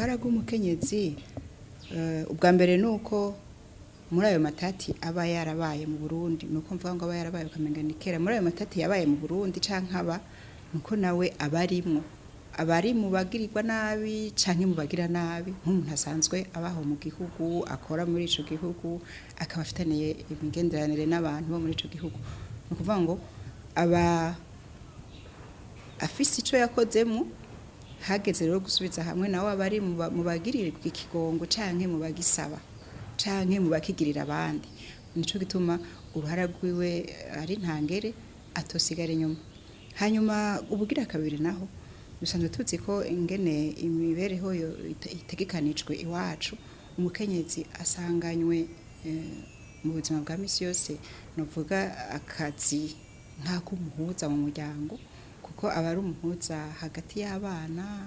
Uruhara rw'umukenyezi, ubwa mbere ni uko muri ayo matati aba yarabaye mu Burundi, nuko mvuga ngo aba yarabaye ukamenga ni kera, muri ayo matati yabaye mu Burundi canke aba, nuko nawe abarimwo, abari mu bagirirwa nabi canke mu bagira nabi, nk'umuntu asanzwe abaho mu gihugu, akora muri ico gihugu, akaba afitaniye imigenderanire n'abantu bo muri ico gihugu. Ni ukuvuga ngo aba afise ico yakozemwo. Hageze rero gusubiza hamwe, nawe abari mu bagirirwa ikigongo canke mu bagisaba canke mu bakigirira abandi. Nico gituma uruhara rwiwe ari ntangere, atosigara inyuma. Hanyuma ubugira kabiri naho, dusanzwe tuzi ko ingene imibereho yo itegekanijwe iwacu, umukenyezi asanganywe mu buzima bwa misi yose novuga akazi nk'ak'umuhuza mu muryango, kuko aba ari umuhuza hagati y'abana,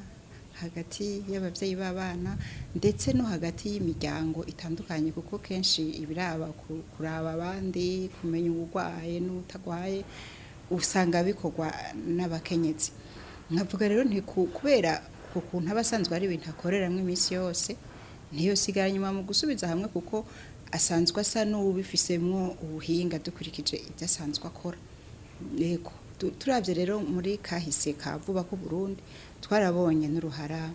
hagati y'abavyeyi b'abana, ndetse no hagati y'imiryango itandukanye, kuko kenshi ibiraba kuraba abandi, kumenya uwurwaye n'utagwaye, usanga bikorwa n'abakenyezi. Nkavuga rero nti kubera ukuntu aba asanzwe ari ibintu akoreramwo iminsi yose, ntiyosigara inyuma mu gusubiza hamwe, kuko asanzwe asa n'uwubifisemwo ubuhinga dukurikije ibyo asanzwe akora. Yego, turavye rero muri kahise ka vuba k'u Burundi, twarabonye n'uruhara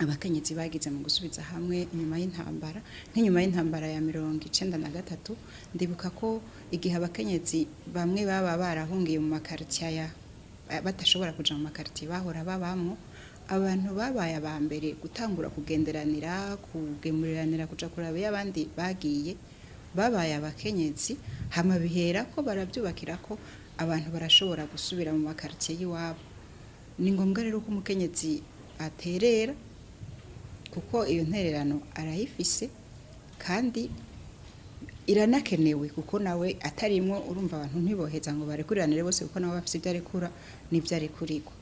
abakenyezi bagize mu gusubiza hamwe inyuma y'intambara, nk'inyuma y'intambara ya 93. Ndibuka ko igihe abakenyezi bamwe baba barahungiye mu makaritiye aya, badashobora kuja mu makaritiye bahora babamwo, abantu babaye aba mbere gutangura kugenderanira, kugemuriranira, kuja kuraba iyo abandi bagiye, babaye abakenyezi. Hama bihera ko baravyubakira ko abantu barashobora gusubira mu makaritiye y'iwabo. Ni ngombwa rero ko umukenyezi aterera, kuko iyo ntererano arayifise kandi iranakenewe, kuko nawe atarimwo urumva abantu ntiboheza ngo barekuriranire bose, kuko nabo bafise ibyo arekura n'ibyo arekurirwa.